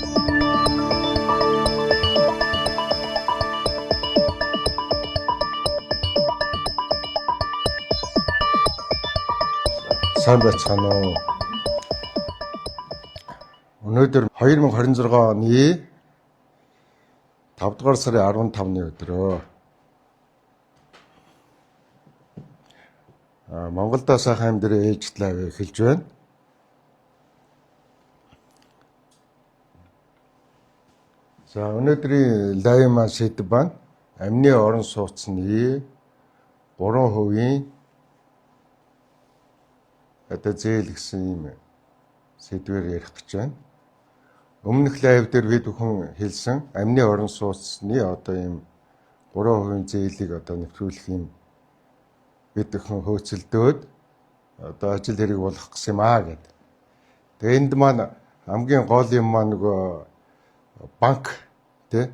Сайн байцгаана уу? Өнөөдөр 2026 оны 5 дугаар сарын 15-ны өдрөө. Монголдо сайхан амьдрал ээлжит live эхэлж байна. За, өнөөдрийн live маань сэдэв маань амны орон сууцны 3% одоо зээл гэсэн ийм сэдвээр ярих гэж байна. Өмнөх live дээр бид бүхэн хэлсэн амны орон сууцны одоо ийм 3% зээлийг одоо нэвтрүүлэх юм бид бүхэн хөөцөлдөөд одоо ажил хэрэг болох гэсэн юм аа гэдэг. Тэгээ энд маань хамгийн гол юм маань нөгөө банк тий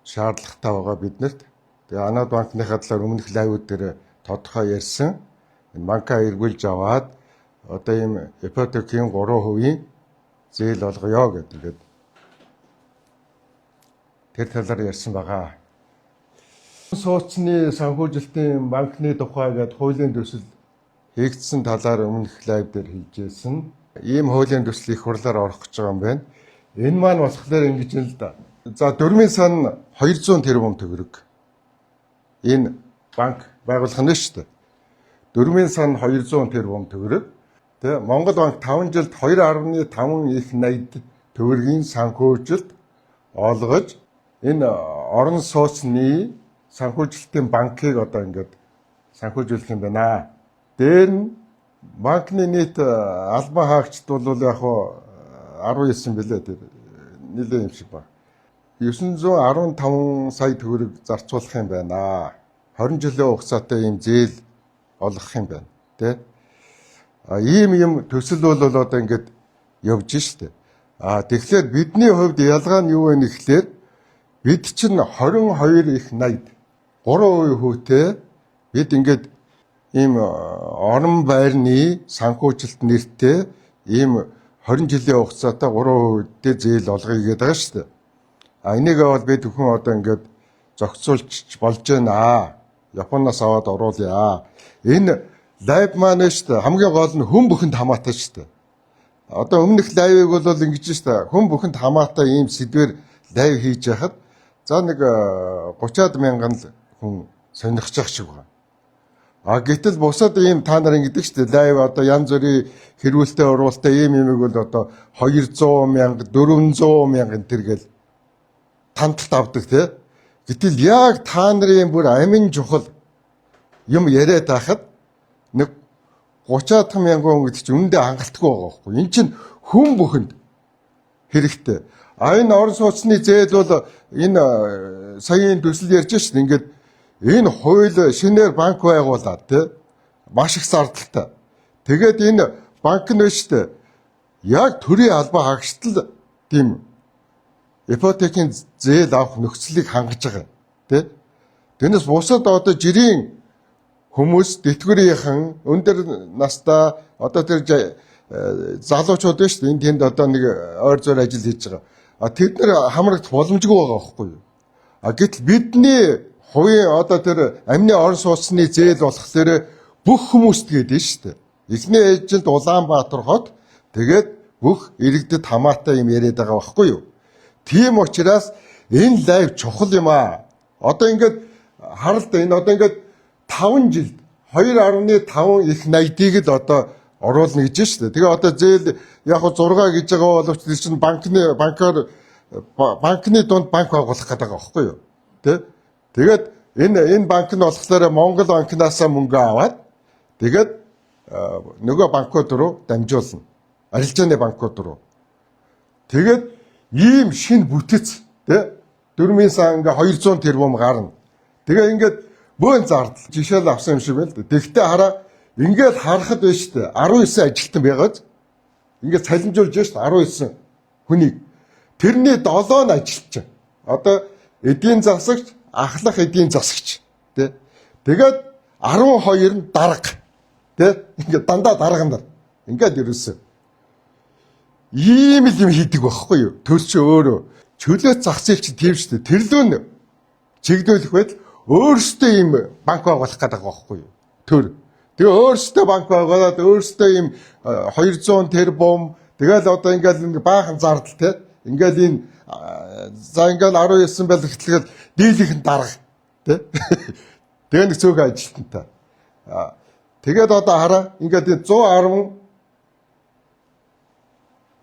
шаардлагатай байгаа биднэрт. Тэгээ Анад банкныхаа талаар өмнөх live ууд дээр тодорхой ярьсан. Энэ банкаа эргүүлж аваад одоо ийм ипотекийн 3% зээл олгоё гэдэг ингээд тэр талаар ярьсан байгаа. Сууцны санхүүжилтийн банкны тухай гээд хуулийн төсөл хийгдсэн талаар өмнөх live дээр хэлж байсан. Ийм хуулийн төсөл их хурлаар орох гэж байгаа юм байна. Энэ маань болохоор ингэж юм л да. За, дөрмийн сан 200 тэрбум төгрөг. Энэ банк байгуулах нь шүү дээ. Дөрмийн сан 200 тэрбум төгрөг. Тэ, Монгол банк 5 жилд 2.5 их 80 төгрөгийн санхүүжилт олгож энэ орон сууцны санхүүжилтийн банкыг одоо ингээд санхүүжүүлэх юм байна. Дээр нь банкны нийт албан хаагчд бол яг хуу 19 билээ, тэр нэлээд юм шиг ба. 915 сая төгрөг зарцуулах юм байна. 20 жилийн хугацаатай ийм зээл олгох юм байна. Тэ? А ийм юм төсөл бол одоо ингээд явж штэ. А тэгэхээр бидний хувьд ялгаа нь юу вэ гэхлээр бид чинь 22 их 80 3% хүүтэй бид ингээд ийм орон байрны санхүүжилт нэртэй ийм 20 жилийн хугацаатай 3%-тэй зээл олгоё гэдэг байгаа шүү дээ. А энийг бол бид бүхэн одоо ингээд зохицуулж болж байна. Японоос аваад оруулъя. Энэ live маань шүү дээ. Хамгийн гол нь хүн бүхэнд хамаатай шүү дээ. Одоо өмнөх live ыг бол ингэж шүү дээ. Хүн бүхэнд хамаатай ийм сэдвэр live хийж яхад за нэг 30-аад мянган л хүн сонирхож байгаа шиг байна. А гэтэл бусад ийм та нар ингэдэг шүү дээ. Live одоо янз бүрийн хэрүүлтэй уруултай ийм юмыг бол одоо 200 мянга, 400 мянга энэ төр гэл тандалт авдаг тий. Гэтэл яг та нарын бүр амин чухал юм яриад байхад нэг 30 мянган хүн гэдэг чинь үүндээ хангалтгүй байгаа байхгүй. Эн чинь хүн бүхэнд хэрэгтэй. А энэ орон сууцны зээл бол энэ саяын төсөл ярьж шин ингээд энэ хууль шинээр банк байгуулад тий маш их зардалтай. Тэгээд энэ банк нь биш үү яг төрийн албан хаагчид л тийм ипотекийн зээл авах нөхцөлийг хангаж байгаа тий. Тэрнээс бусад одоо жирийн хүмүүс тэтгэврийнхэн өндөр настай одоо тэр залуучууд байна шүү дээ. Энэ тэнд одоо нэг ойр зуур ажил хийж байгаа. А тэд нар хамрагдах боломжгүй байгаа байхгүй юу? А гэтэл бидний хувийн одоо тэр амны орон сууцны зээл болохоор бүх хүмүүст гээд нь шүү дээ. Эхний ээлжинд Улаанбаатар хот, тэгээд бүх иргэдэд хамаатай юм яриад байгаа байхгүй юу? Тийм учраас энэ live чухал юм аа. Одоо ингээд харалт энэ одоо ингээд 5 жилд 2.5 их 80-ыг л одоо оруулна гэж шүү дээ. Тэгээ одоо зээл яг 6 гэж байгаа боловч тэр чинь банкны банкар банкны дунд банк байгуулах гэдэг байгаа байхгүй юу? Тэ? Тэгээд энэ банк нь болохоор Монгол банкнаас мөнгө аваад тэгээд нөгөө банкуд руу дамжуулна. Арилжааны банкуд руу. Тэгээд ийм шинэ бүтэц тэ дөрмийн сан ингээ 200 тэрбум гарна. Тэгээ ингээд бөөн зардал жишээл авсан юм шиг байна л да. Тэгтээ хараа, ингээд харахад байна шүү дээ. 19 ажилтан байгааз ингээд цалинжуулж шүү дээ 19 хүнийг. Тэрний 7 нь ажилтсан. Одоо эдийн засагч, ахлах эдийн засагч тий. Тэгээд 12 нь дарга тий. Ингээд дандаа дарга нар. Ингээд ерөөсөө. Ийм л юм хийдэг байхгүй юу? Төр чи өөрөө чөлөөт зах зээл чи тийм шүү дээ. Тэр лүү нь чигдүүлэх байтал өөрсдөө ийм банк байгуулах гэдэг байгаа байхгүй юу? Төр. Тэгээ өөрсдөө банк байгуулад өөрсдөө ийм 200 тэрбум, тэгэл одоо ингээл нэг баахан зардал те. Ингээл энэ за ингээл 19 байл гэтэл дийлийнхэн дарга те. Тэгээ нэг цөөхөн ажилтнтай. Тэгээд одоо хараа, ингээд энэ 110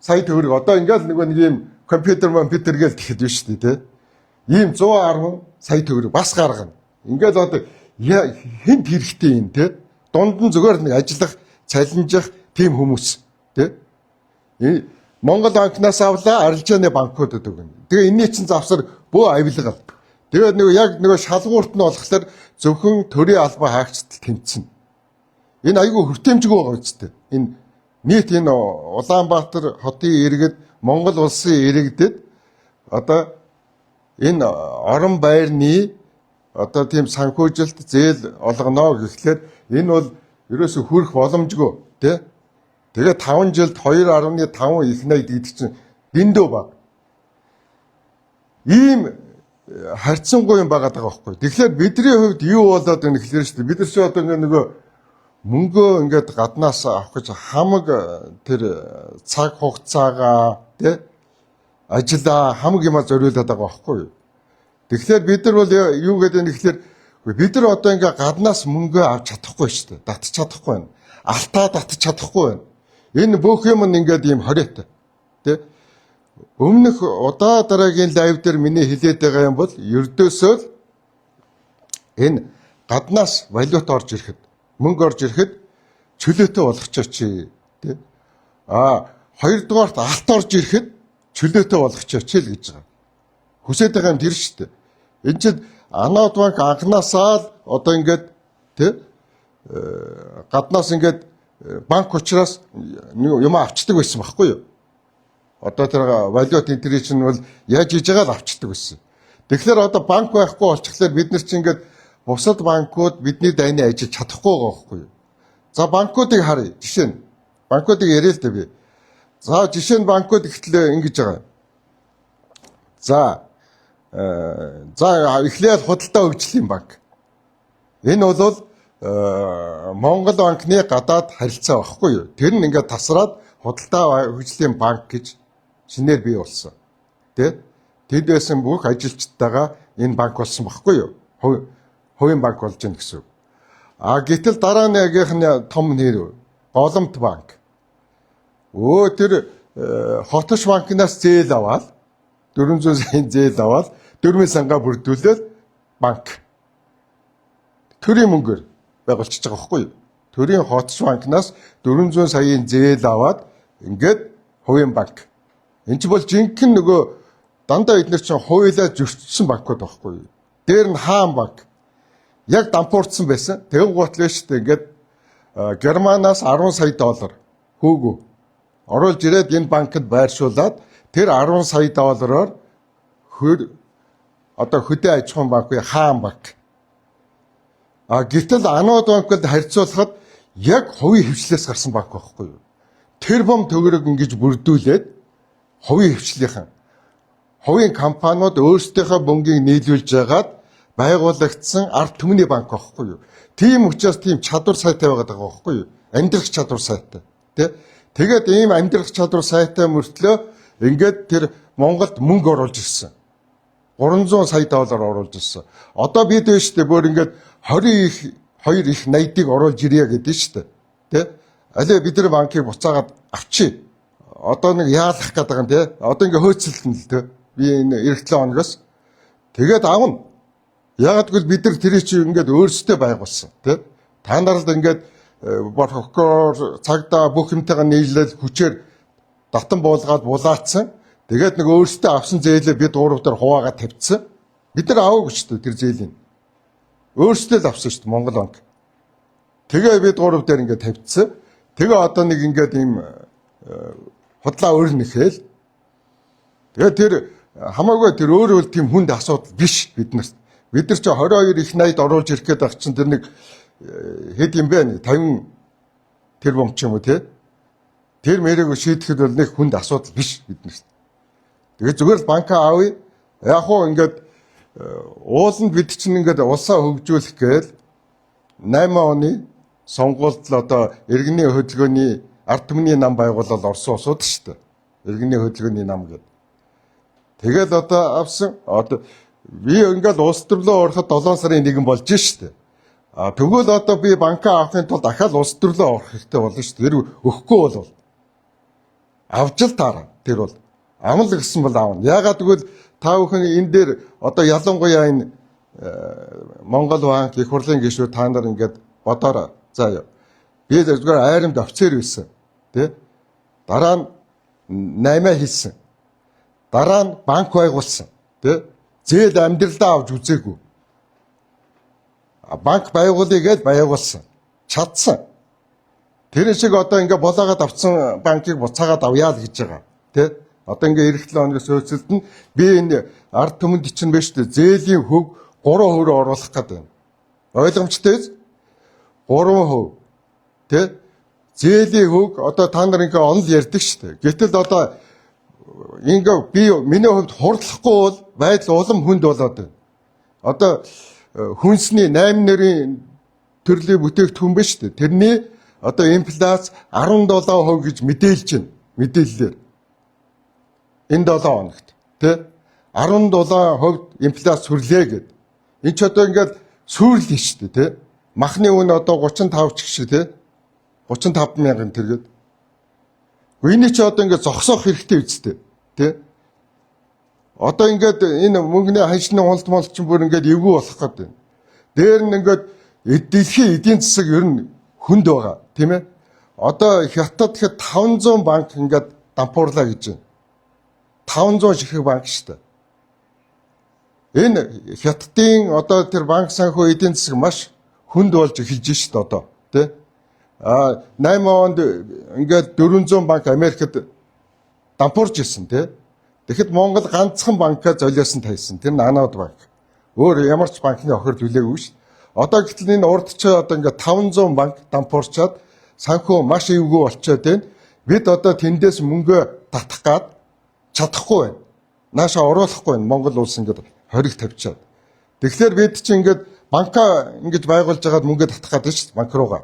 сая төгрөг одоо ингээл нөгөө нэг ийм компьютер гээл тэгэхэд биш үү те. Ийм 110 сая төгрөг бас гаргана. Ингээл одоо хэнд хэрэгтэй юм те. Дунд нь зүгээр нэг ажиллах, цалинжих тийм хүмүүс те. Монгол банкнаас авлаа, арилжааны банкудад өгнө. Тэгээ энэний чинь завсар бөө авилгал. Тэгээд нөгөө яг нөгөө шалгуурт нь болохоор зөвхөн төрийн албан хаагчдад тэмцэнэ. Энэ айгүй хүртээмжгүй байгаа үстэй. Энэ нийт энэ Улаанбаатар хотын иргэд, Монгол улсын иргэдэд одоо энэ орон байрны одоо тийм санхүүжилт зээл олгоно гэхлээр энэ бол ерөөсө хүрэх боломжгүй тий. Тэгээ 5 жилд 2.5 их 80 гэдэг чинь дэндүү бага. Ийм харьцангуй юм байгаа даа байхгүй. Тэгэхээр бидний хувьд юу болоод байна гэхлээр шүү дээ. Бид нар чи одоо ингээ нөгөө мөнгөө ингээд гаднаас авах гэж хамаг тэр цаг хугацаагаа тий ажиллаа хамаг юма зориулаад байгаа байхгүй юу. Тэгэхээр бид нар бол юу гэдэг нь гэхлээр бид нар одоо ингээ гаднаас мөнгөө авч чадахгүй шүү дээ. Татчих чадахгүй байна. Алтаа татчих чадахгүй байна. Энэ бүх юм нь ингээд ийм хориотой. Тэ? Өмнөх удаа дараагийн live дээр миний хэлээд байгаа юм бол ердөөсөө л энэ гаднаас валют орж ирэхэд, мөнгө орж ирэхэд чөлөөтэй болгочооч тий. А хоёрдугаарт алт орж ирэхэд чөлөөтэй болгочооч л гэж байгаа. Хүсээд байгаа юм тэр шүү дээ. Энд чинь Анод банк анханасаа л одоо ингээд тий гаднаас ингээд банк учраас юм авчдаг байсан байхгүй юу? Одоо тэр валют энэ чинь бол яаж хийж байгаа л авчдаг байсан. Тэгэхээр одоо банк байхгүй болчихлоор бид нар чинь ингээд бусад банкуд бидний дайны ажиллаж чадахгүй байгаа байхгүй юу? За, банкуудыг харъя. Жишээ нь банкуудыг яриа л да би. За, жишээ нь банкуд ихтлээ ингэж байгаа. За, эхлээл худалдаа хөгжлийн банк. Энэ бол Монгол банкны гадаад харилцаа байхгүй юу? Тэр нь ингээд тасраад худалдаа хөгжлийн банк гэж шинээр бий болсон. Тэ? Тэнд байсан бүх ажилчдтайгаа энэ банк болсон байхгүй юу? Хувийн банк болж гин гэсэн үг. А гэтэл дараа нь ягийнх нь том нэр Голомт банк. Өө, тэр Хотош банкнаас зээл аваад 400 саяын зээл аваад дөрмийн сангаа бүрдүүлээд банк төрийн мөнгөөр байгуулчихж байгаа байхгүй юу? Төрийн Хотош банкнаас 400 саяын зээл аваад ингээд хувийн банк. Энд чи бол жинхэнэ нөгөө дандаа эднэр чинь хуулиа зөрчсөн банкуд байхгүй юу? Дээр нь хаан банк. Яг дампуурдсан байсан. Тэгэн гутлаа шүү дээ. Ингээд Германаас 10 сая доллар хөөгөө оруулж ирээд энэ банкд байршуулад тэр 10 сая доллараар хөр одоо хөдөө аж ахуйн банк буюу хаан банк. А гэтэл Анод банкд харьцуулахад яг хувийн хвшлээс гарсан банк байхгүй юу? Тэр бом төгрөг ингэж бүрдүүлээд хувийн хвшлийнхэн, хувийн компаниуд өөрсдийнхөө мөнгийг нийлүүлж ягаад байгуулагдсан ард түмний банк байхгүй юу? Тийм учраас тийм чадвар сайтай байгаад байгаа байхгүй юу? Амьдрах чадвар сайтай. Тэ? Тэгээд ийм амьдрах чадвар сайтай мөртлөө ингээд тэр Монголд мөнгө оруулж ирсэн. 300 сая доллар оруулж ирсэн. Одоо бид байна шүү дээ, бүр ингээд 20 их 2 их 80-ыг оруулж ирье гэдэг шүү дээ. Тэ? Алей бид нар банкыг буцаагаад авчи. Одоо нэг яалах гэдэг юм те. Одоо ингээ хөөцөлтөн л те. Би энэ эх 7 хоногоос тэгээд авна. Яагаад гэвэл бид нар тэрийг чи ингээд өөрсдөө байгуулсан те. Та нар л ингээд прокурор цагдаа бүх юмтайгаа нийлээд хүчээр татан буулгаад булаацсан. Тэгээд нэг өөрсдөө авсан зээлээ бид гурав дээр хуваагаад тавьчихсан. Бид нар аваагүй шүү дээ тэр зээлийг. Өөрсдөө л авсан шүү дээ Монгол банк. Тэгээ бид гурав дээр ингээд тавьчихсан. Тэгээ одоо нэг ингээд ийм худлаа өрнөхөл. Тэгээ тэр хамаагүй тэр өөрөө л тийм хүнд асуудал биш биднэрт. Бид нар чи 22 их 80-д оруулж ирэх гээд байх чинь тэр нэг хэд юм бэ? 50 тэрбум ч юм уу те. Тэр мэрийг шийдэхэд бол нэг хүнд асуудал биш биднэрт. Тэгээд зүгээр л банка авъя. Яг хуу ингээд ууланд бид чинь ингээд улсаа хөгжүүлэх гээл 8 оны сонгуульд л одоо иргэний хөдөлгөөний ард түмний нам байгуулалт Орос улсууд шүү дээ. Иргэний хөдөлгөөний нам гэдэг. Тэгэл одоо авсан одоо би ингээд улс төрлөө ороход 7 сарын 1 болж штэ. А тэгвэл одоо би банка авахын тулд дахиад улс төрлөө орох хэрэгтэй болно шүү дээ. Тэр өгөхгүй бол авч л таараа. Тэр бол амл гэсэн бол аавна. Яагаад гэвэл та бүхэн энэ дээр одоо ялангуяа энэ Монгол банк их хурлын гишүүд та нар ингээд бодоорой. За яа. Би зүгээр айрамд офицер байсан. Тэ? Дараа нь 8 хийсэн. Дараа нь банк байгуулсан. Тэ? Зээл амьдралдаа авч үзээгүй. Банк байгуулъя гэж байгуулсан. Чадсан. Тэр шиг одоо ингээ болоогаад авсан банкыг буцаагаад авъя л гэж байгаа. Тэ? Одоо ингээ эх 7 хоногоос хөөцөлд нь би энэ ард түмэнд чинь биш үү зээлийн хөг 3% оруулах гэдэг байна. Ойлгомжтой биз? 3%. Тэ? Зээлийн хөг одоо та нар ингээ онол ярьдаг шүү дээ. Гэтэл одоо ингээ би миний хувьд хурдлахгүй бол байдал улам хүнд болоод байна. Одоо хүнсний 8 нэрийн төрлийн бүтээгдэхүүн биш үү? Тэрний одоо инфляц 17% гэж мэдээлж байна. Мэдээллээр. Энэ 7 хоногт тий 17% инфляц сүрлээ гэд. Энэ ч одоо ингээд сүрэл шүү дээ тий. Махны үн одоо 35 ч гэх шиг тий 35 мянган тэргээд. Энийг чи одоо ингээд зогсоох хэрэгтэй үсттэй тий. Одоо ингээд энэ мөнгөний ханшны уналт молт чинь бүр ингээд эвгүй болох гээд байна. Дээр нь ингээд дэлхийн эдийн засаг ер нь хүнд байгаа тийм ээ. Одоо Хятад гэхэд 500 банк ингээд дампуурлаа гэж байна. 500 ширхэг банк шүү дээ. Энэ Хятадын одоо тэр банк санхүү эдийн засаг маш хүнд болж эхэлж шít одоо тий. А 8 онд ингээд 400 банк Америкт дампуурч ирсэн тий. Тэгэхэд Монгол ганцхан банкаа золиосон тавьсан. Тэр нь Анод банк. Өөр ямар ч банкны охир түлээгүй шүү. Одоо гэтэл энэ урд чи одоо ингээд 500 банк дампуурчаад санхүү маш эвгүй болчоод байна. Бид одоо тэндээс мөнгө татах гад чадахгүй байна. Нааша оруулахгүй байна. Монгол улс ингээд хориг тавьчаад. Тэгэхээр бид чи ингээд банка ингэж байгуулж байгаад мөнгө татах гэдэг шүү дээ банк руугаа.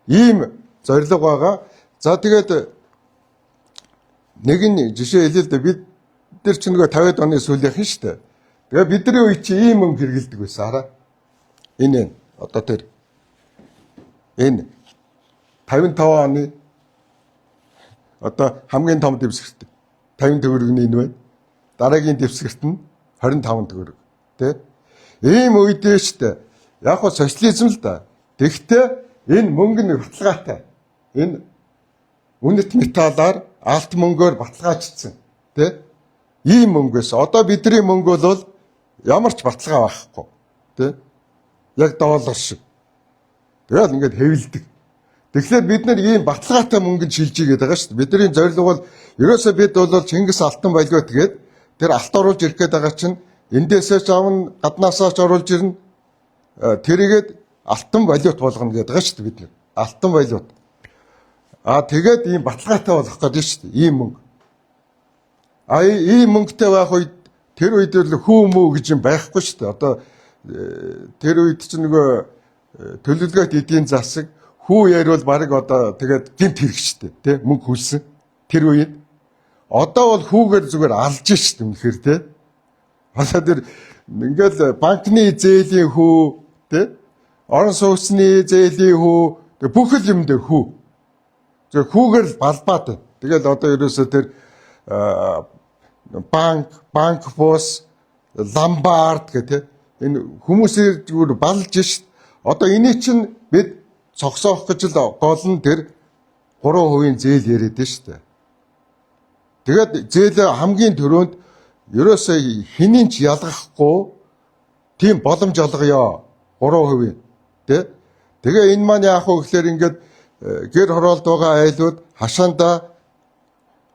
Ийм зорилго байгаа. За тэгээд нэг нь жишээ хэлээ л дээ. Бид нар чи нөгөө 50-ад оны сүүлийнхэн шүү дээ. Тэгээ бидний үе чи ийм мөнгө хэрэгэлдэг байсан хараа. Энэ одоо тэр энэ 55 оны одоо хамгийн том дэвсгэрт 50 төгрөг нь энэ байна. Дараагийн дэвсгэрт нь 25 төгрөг тий. Ийм үедээ шүү дээ. Яг го социализм л да. Тэгтээ энэ мөнгө нь баталгаатай. Энэ үнэт металлаар алт мөнгөөр баталгаажчихсан тий. Ийм мөнгөөс одоо бидний мөнгө бол ямар ч баталгаа байхгүй тий. Яг доллар шиг. Тэгэл ингээд хэвлэдэг. Тэгэхээр бид нар ийм баталгаатай мөнгөнд шилжиж байгаа шүү дээ. Бидний зорилго бол ерөөсөө бид бол Чингис алтан валют гээд тэр алт оруулж ирэх гээд байгаа чинь эндээсээ ч авна, гаднаасаа ч оруулж ирнэ. Тэрийгээд алтан валют болгоно гэдэг байгаа шүү дээ бид нар. Алтан валют. А тэгээд ийм баталгаатай болох гэдэг шүү дээ. Ийм мөнгө. А ийм мөнгөтэй байх үед тэр үед л хүү мүү гэж юм байхгүй шүү дээ. Одоо тэр үед чинь нөгөө төлөвлөгөөт эдийн засаг хүү яриул баг одоо тэгээд гинт хэрэг шүү дээ. Тэ мөнгө хүлсэн. Тэр үед одоо бол хүүгээр зүгээр алж шүү дээ үнэхээр тэ. Одоо тэр ингээл банкны зээлийн хүү тэ орон сууцны зээлийн хүү бүх л юм дээр хүү. Зөв хүүгээр л балбаад байна. Тэгэл одоо ерөөсөө тэр банк бус ломбард гэх тэ энэ хүмүүсээр зүгээр балж шít. Одоо энийг чинь бид цогсоох гэж л гол нь тэр 3% зээл яриад байна шүү дээ. Тэгээд зээлээ хамгийн түрүүнд ерөөсөө хэнийг ч ялгахгүй тийм боломж олгоё. 3% тэ. Тэгээ энэ маань яах вэ гэхээр ингээд гэр хороолд байгаа айлууд хашаандаа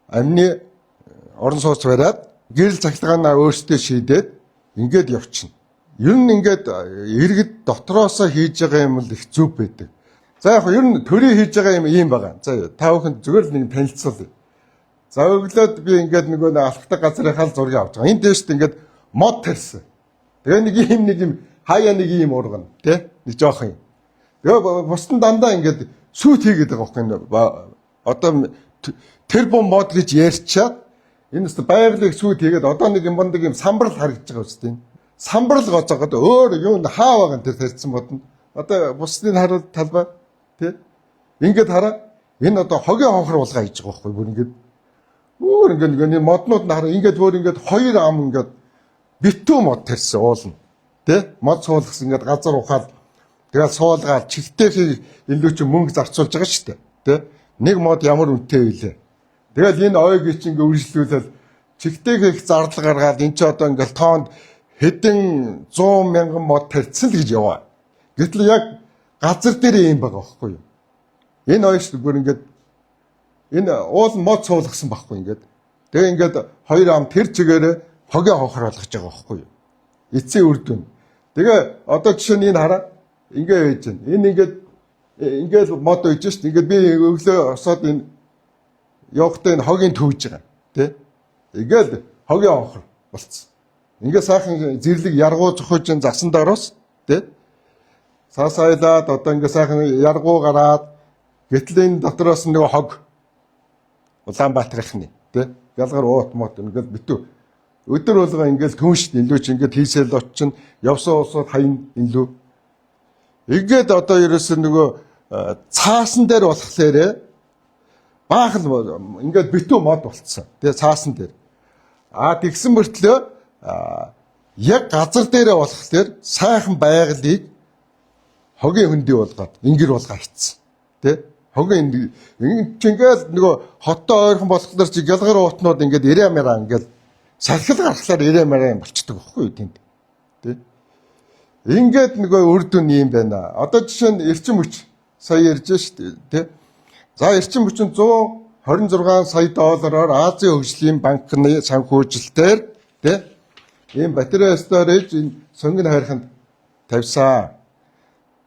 амны орон сууц бариад гэрэл цахилгаанаа өөрсдөө шийдээд ингээд явчихна. Ер нь ингээд иргэд дотроосоо хийж байгаа юм л их зүв байдаг. За яг ер нь төрийн хийж байгаа юм ийм байгаа. За та бүхэнд зүгээр л нэг танилцуулъя. За өглөөд би ингээд нөгөө нэг алхдаг газрынхаа л зургийг авч байгаа. Энд дээшд ингээд мод тарьсан. Тэгээ нэг ийм нэг юм хаяа нэг ийм ургана тий? Нэг жоох юм. Тэгээ бусд нь дандаа ингээд сүйт хийгээд байгаа байхгүй. Одоо тэр бум мод гэж ярьчаад энэ өстө байгалыг сүйт хийгээд одоо нэг юм бондог юм самбарл харагдаж байгаа үстэй. Самбарл гоцоогод өөр юу хаа байгаа тэр тарьсан мод нь. Одоо бусдыг харуул талбай тий? Ингээд хараа энэ одоо хогийн хонхор булгаа хийж байгаа байхгүй бүр ингээд өөр ингээд нэг моднууд нь хараа ингээд өөр ингээд хоёр ам ингээд битүү мод тарьсан уулна. Тэ? Мод суулгасан ингээд газар ухаал тэгэл суулгаад чигтээхийг илүү чи мөнгө зарцуулж байгаа шүү дээ. Тэ? Нэг мод ямар үнэтэй вүлээ. Тэгэл энэ ойг чи ингээд үргэлжлүүлэл чигтээх их зардал гаргаад энэ чи одоо ингээд тоонд хэдэн 100 мянган мод тарьсан л гэж яваа. Гэтэл яг газар дээр юм байгаа байхгүй юу? Энэ ойш бүр ингээд энэ уул мод суулгасан байхгүй ингээд. Тэгээ ингээд хоёр ам тэр чигээрээ хогийн хонхор болгож байгаа байхгүй юу? Эцсийн үр дүн. Тэгээ одоо жишээ нь энэ хараа ингээ байж байна. Энэ ингээд ингээд мод үйж шít. Ингээд би өглөө босоод энэ явахдаа энэ хогийн төвж байгаа. Тэ? Ингээд хогийн хонхор болцсон. Ингээд сайхан зэрлэг яргуу зохиож засан даруус тэ? Цаас айлаад одоо ингээд сайхан яргуу гараад гэтэл энэ дотроос нэг хог Улаанбаатархны тэ? Ялгар уут мот ингээд битүү. Өдөр болгоо ингээд түншд илүү ч ингээд хийсэл очин явсан улсууд хаян илүү. Ингээд одоо ерөөсөө нөгөө цаасан дээр болохоор баахан ингээд битүү мод болцсон. Тэгээ цаасан дээр. А тэгсэн мөртлөө яг газар дээрээ болохоор сайхан байгалыг хогийн хөндий болгоод ингэр болгоо хийцэн. Тэ? Хогийн энэ чи ингээд нөгөө хоттой ойрхон болохоор чи гялгар уутнууд ингээд ирээ мэраа ингээд салхил гаргахлаар ирээ мэраа юм болчдөг байхгүй юу тэнд. Тэ? Ингээд нөгөө үр дүн юм байна. Одоо жишээ нь эрчим хүч сая ярьж шүү дээ, тэ? За эрчим хүч нь 126 сая доллараар Азийн хөгжлийн банкны санхүүжилтээр тэ? Ийм батарей storage энэ сонгон хайрханд тавьсан.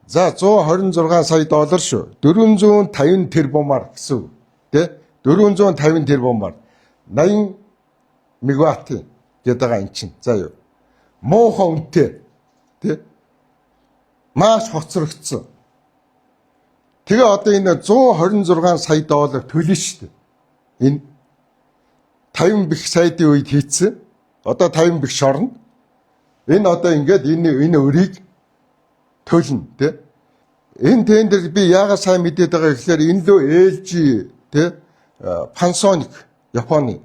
За 126 сая доллар шүү. 450 тэрбумаар гэсэн үг. Тэ? 450 тэрбумаар 80 мегаватт гэдэг байгаа эн чинь. За юу. Муухан үнэтэй. Тэ? Маш хоцрогдсон. Тэгээ одоо энэ 126 сая доллар төлнө шүү дээ. Энэ 50 бих сайдын үед хийцэн. Одоо 50 бих шорно. Энэ одоо ингээд энэ өрийг төлнө тэ. Энэ тендер би яагаад сайн мэдээд байгаа гэхээр энэ лөө LG тэ Panasonic Японы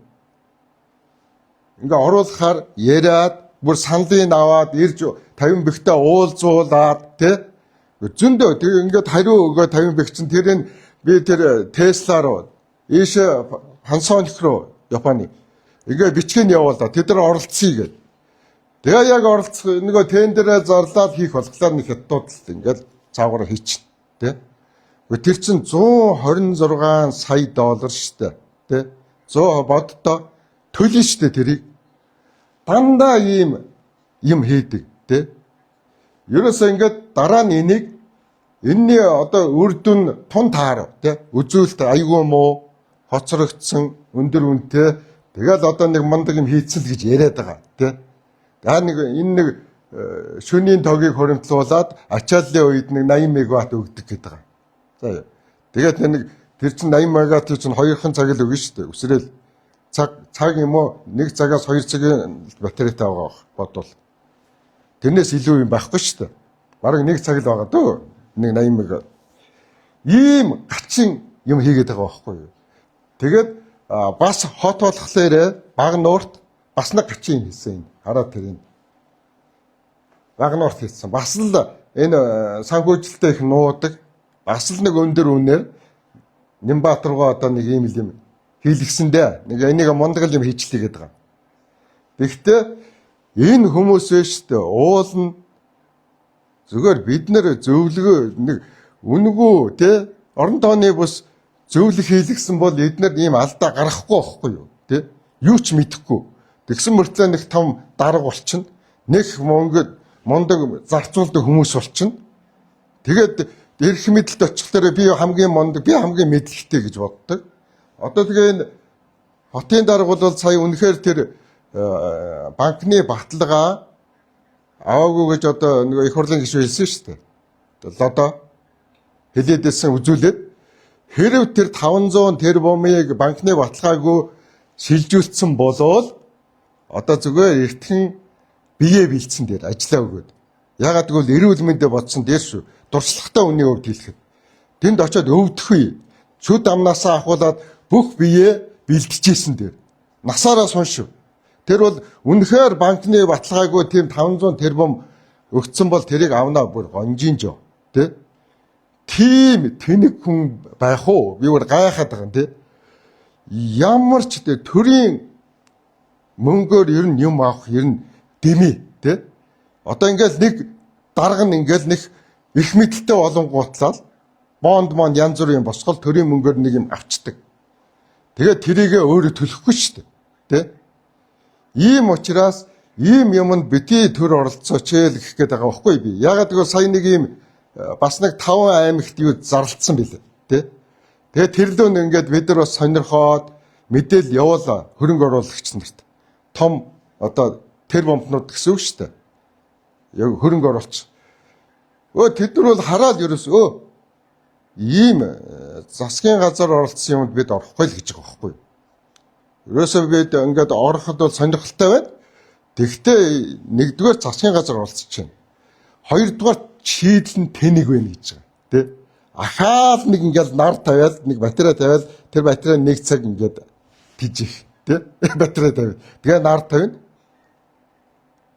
ингээ оруулахаар яриад бүр саналыг аваад ирж 50 бихтэй уулзуулаад тэ зөндөө тэг ингээд хариу өгөө 50 бих чинь тэр нь би тэр Tesla руу ийшээ Panasonic руу Японы ингээ бичгийг явуулаа тэд нар оролцъё гэдэг. Тэгээ яг оролцох нөгөө тендерээ зарлаад хийх болохоор нэг хятадууд л ингээд цаагаараа хийчихнэ тэ. Гэхдээ тэр чинь 126 сая доллар штэ тэ. 100 боддоо төлнө штэ тэрийг. Дандаа ийм юм хийдэг тэ. Ерөөсөө ингээд дараа нь энийг энэний одоо үр дүн тун таар тэ үзүүлэлт айгүй муу хоцрогдсон өндөр үнэтэй тэгэл одоо нэг мундаг юм хийцэн л гэж яриад байгаа тэ. За нэг энэ нэг шөнийн тогийг хуримтлуулад ачааллын үед нэг 80 мегаватт өгдөг гэдэг байгаа. За тэгээд нэг тэр чинь 80 мегаватт чинь 2хан цаг л өгнө шүү дээ. Үсрээл цаг юм уу 1 цагаас 2 цагийн батарейтай байгаа бодвол. Тэрнээс илүү юм байхгүй шүү дээ. Бараг 1 цаг л байгаа дөө. Нэг 80 мегаватт. Ийм гачин юм хийгээд байгаа байхгүй юу. Тэгээд бас хот болохоор баг нуурт бас нэг гачин юм хийсэн юм. Хараа тэр юм. Баг нуурт хийсэн. Бас л энэ санхүүжилттэй их нуудаг. Бас л нэг өндөр үнээр Нямбатар руу одоо нэг ийм л юм хийлгэсэндээ нэг энийг мундаг л юм хийчлээ гэдэг байгаа. Тэгэхдээ энэ хүмүүс шүү дээ уул нь зүгээр бид нэр зөвлөгөө нэг үнэгүй те орон тооны бус зөвлөх хийлгсэн бол эднэр ийм алдаа гаргахгүй байхгүй юу те юу ч мэдэхгүй. Тэгсэн мөртлөө нэг том дарга болчихно. Нэг мөнгө мундаг зарцуулдаг хүмүүс болчихно. Тэгээд Эрх мэдэлд очихлоор би хамгийн мундаг, би хамгийн мэдлэгтэй гэж боддог. Одоо тэгээ энэ хотын дарга бол сая үнэхээр тэр банкны баталгаа аваагүй гэж одоо нэг их хурлын гишүүн хэлсэн шүү дээ. Лодо хэлээдсэн үзүүлээд хэрв тэр 500 тэрбумыг банкны баталгаагүй шилжүүлсэн болвол одоо зүгээр эртхэн бие бэлдсэн дээр ажиллаа өгөөд. Ягаад гэвэл эрүүл мэндэ бодсон дээр шүү. Дуршлагатай үнийн өвд хэлэхэд. Тэнд очиод өвдөхгүй. Шүд амнаасаа ахуулаад бүх бие бэлтжижсэн дээр. Насаараа сун шүү. Тэр бол үнэхээр банкны баталгаагүй тийм 500 тэрбум өгцөн бол тэрийг авнаа бүр гонжин жоо. Тэ? Тийм тэнэг хүн байх уу? Би бүр гайхаад байгаа юм тэ. Ямар ч тэ төрийн мөнгөөр ер нь юм авах ер нь дэмий тэ. Одоо ингээл нэг дарга нь ингээл нэг их мэдлэлтэй болонгуутлал бонд монд янз бүрийн юм босгол төрийн мөнгөөр нэг юм авчдаг. Тэгээд тэрийгэ өөрөө төлөхгүй шүү дээ. Тэ? Ийм учраас ийм юмд бити төр оролцооч л гэх гээд байгаа байхгүй би. Ягаад гэвэл сая нэг ийм бас нэг 5 аймагт юу зарлцсан билээ. Тэ? Тэгээд тэр лөө ингээд бид нар бас сонирхоод мэдээл явуулаа хөрөнгө оруулагч нарт. Том одоо тэр бомбнууд гэсэн үг шүү дээ. Яг хөрөнгө оруулагч. Өө тэд нар бол хараад ерөөс өө ийм засгийн газар оролцсон юмд бид орохгүй л гэж байгаа байхгүй юу? Ерөөсөө бид ингээд ороход бол сонирхолтой байна. Тэгвэл нэгдүгээр засгийн газар оролцож байна. Хоёрдугаар шийдэл нь тэнэг байна гэж байгаа. Тэ? Ахаал нэг ингээд нар тавиал нэг батарей тавиал тэр батарей нэг цаг ингээд тижих. Тэ? Батарей тавиал. Тэгээ нар тавина.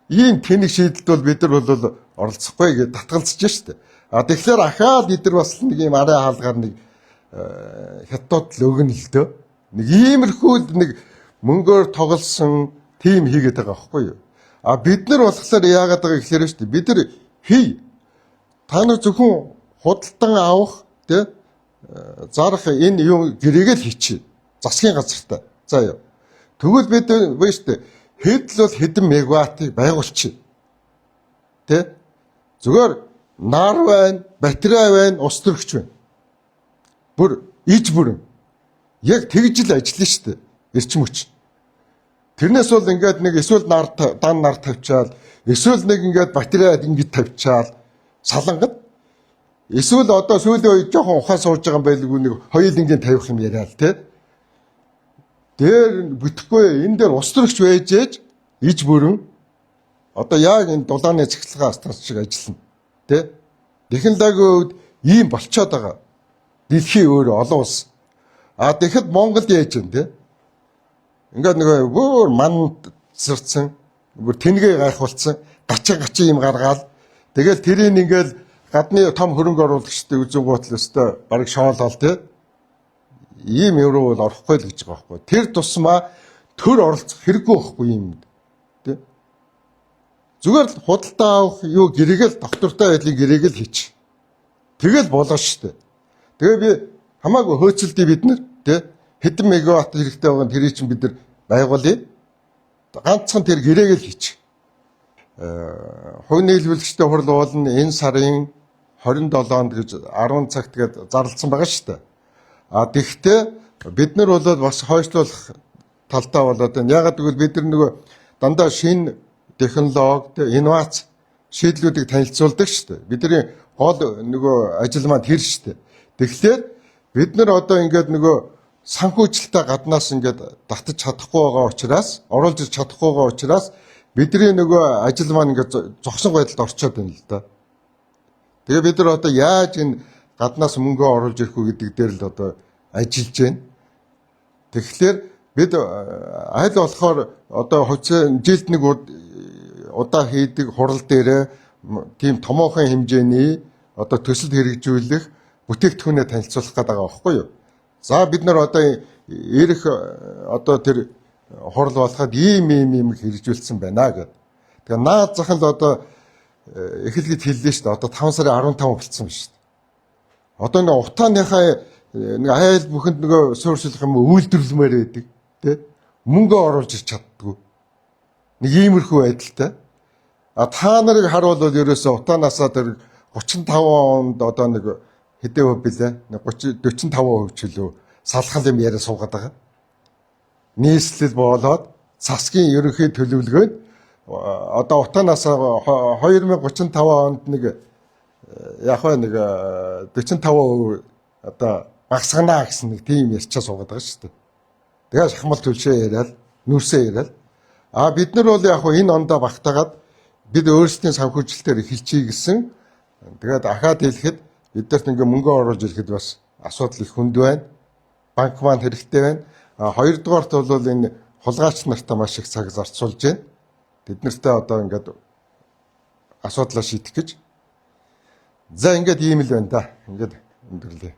Ийм тэнэг шийдэлд бол бид нар бол оролцохгүй гэж татгалзаж штэ. А тэгэхээр ахаал бид нар бас нэг ийм арын хаалгаар нэг хятад л өгнө л дөө. Нэг иймэрхүү л нэг мөнгөөр тоглосон тим хийгээд байгаа байхгүй юу? А бид нар болохоор яагаад байгаа гэхээр шүү дээ. Бид нар хий. Та нар зөвхөн худалдан авах тэ зарах энэ юм гэрээгээ л хийчихье. Засгийн газартай. За юу. Тэгвэл бид вэ шүү дээ. Хэд л бол хэдэн мегаваттыг байгуулчих. Тэ? Зүгээр нар байна, батарей байна, ус төрөгч байна. Бүр иж бүрэн. Яг тэгж л ажиллана шүү дээ. Эрчим хүч. Тэрнээс бол ингээд нэг эсвэл нар дан нар тавьчаал, эсвэл нэг ингээд батарей ингэж тавьчаал салангад эсвэл одоо сүүлийн үед жоохон ухаан сууж байгаа юм байлгүй нэг хоёулангийн тавих юм яриа л те. Дээр бүтэхгүй энэ дээр ус төрөгч байж ээж иж бүрэн одоо яг энэ дулааны цахилгаан станц шиг ажиллана те. Технологийн хувьд ийм болцоод байгаа. Дэлхийн өөр олон улс. А тэгэхэд Монголд яаж юм те? Ингээд нөгөө бүр мандсарцсан, бүр тэнгээ гайхуулсан, гачин гачин юм гаргаал. Тэгэл тэрийг ингээл гадны том хөрөнгө оруулагчдын үзэнгуут л өстой бараг шоолол те. Ийм юм руу бол орохгүй л гэж байгаа байхгүй. Тэр тусмаа төр оролцох хэрэггүй байхгүй юм те. Зүгээр л худалдаа авах юу гэрээгээл доктортой байдлын гэрээгээл хийч. Тэгэл болоо штэ. Тэгээ би хамаагүй хөөцөлдөө бид нар те хэдэн мегаватт хэрэгтэй байгаа нь тэрийг чинь бид нар байгуулъя. Ганцхан тэр гэрээгээл хийч. Хувь нийлүүлэгчтэй хурал уулна энэ сарын 27-нд гэж 10 цагт гээд зарласан байгаа шүү дээ. А тэгвэл бид нар бол бас хойшлуулах талдаа болоод байна. Ягаад гэвэл бид нар нөгөө дандаа шинэ технологи, инновац шийдлүүдийг танилцуулдаг шүү дээ. Бидний гол нөгөө ажил маань тэр шүү дээ. Тэгэхээр бид нар одоо ингээд нөгөө санхүүжилтээ гаднаас ингээд татаж чадахгүй байгаа учраас, оруулж ирж чадахгүй байгаа учраас бидний нөгөө ажил маань ингээд зогсон байдалд орчоод байна л да. Тэгээ бид нар одоо яаж энэ гаднаас мөнгө оруулж ирэх үү гэдэг дээр л одоо ажиллаж байна. Тэгэхээр бид аль болохоор одоо хувьцаа жилд нэг удаа хийдэг хурал дээрээ тийм томоохон хэмжээний одоо төсөл хэрэгжүүлэх бүтээгдэхүүнээ танилцуулах гэдэг байгаа байхгүй юу? За бид нар одоо ирэх одоо тэр хурал болоход ийм ийм ийм хэрэгжүүлсэн байна гэдэг. Тэгээ наад зах нь л одоо эхлэхэд хэллээ шүү дээ. Одоо 5 сарын 15 болцсон байна шүү дээ. Одоо нэг утааныхаа нэг айл бүхэнд нөгөө суурьшилах юм үйлдвэрлэмээр байдаг тий. Мөнгө оруулж ирч чаддгүй. Нэг иймэрхүү байдалтай. А та нарыг харуул бол ерөөсөө утаанаасаа тэр 35 онд одоо нэг Хэдэн хувь билээ? 30 45% ч лөө салхал юм яриа суугаад байгаа. Нийслэл болоод засгийн ерөнхий төлөвлөгөөнд одоо утаанаас 2035 онд нэг яг вэ нэг 45% одоо багасгана гэсэн нэг тийм ярьчаа суугаад байгаа шүү дээ. Тэгээд шахмал түлшээ яриад, нүрсээ яриад. А бид нар бол яг энэ ондоо багтаагаад бид өөрсдийн санхүүжилтээр эхэлчихье гэсэн. Тэгээд ахаад хэлэхэд биднэрт ингээ мөнгө оруулж ирэхэд бас асуудал их хүнд байна. Банк маань хэрэгтэй байна. А хоёрдугаарт бол энэ хулгайч нартай маш их цаг зарцуулж байна. Тэд нартай одоо ингээд асуудлаа шийдэх гэж. За ингээд ийм л байна да. Ингээд өндөрлөө.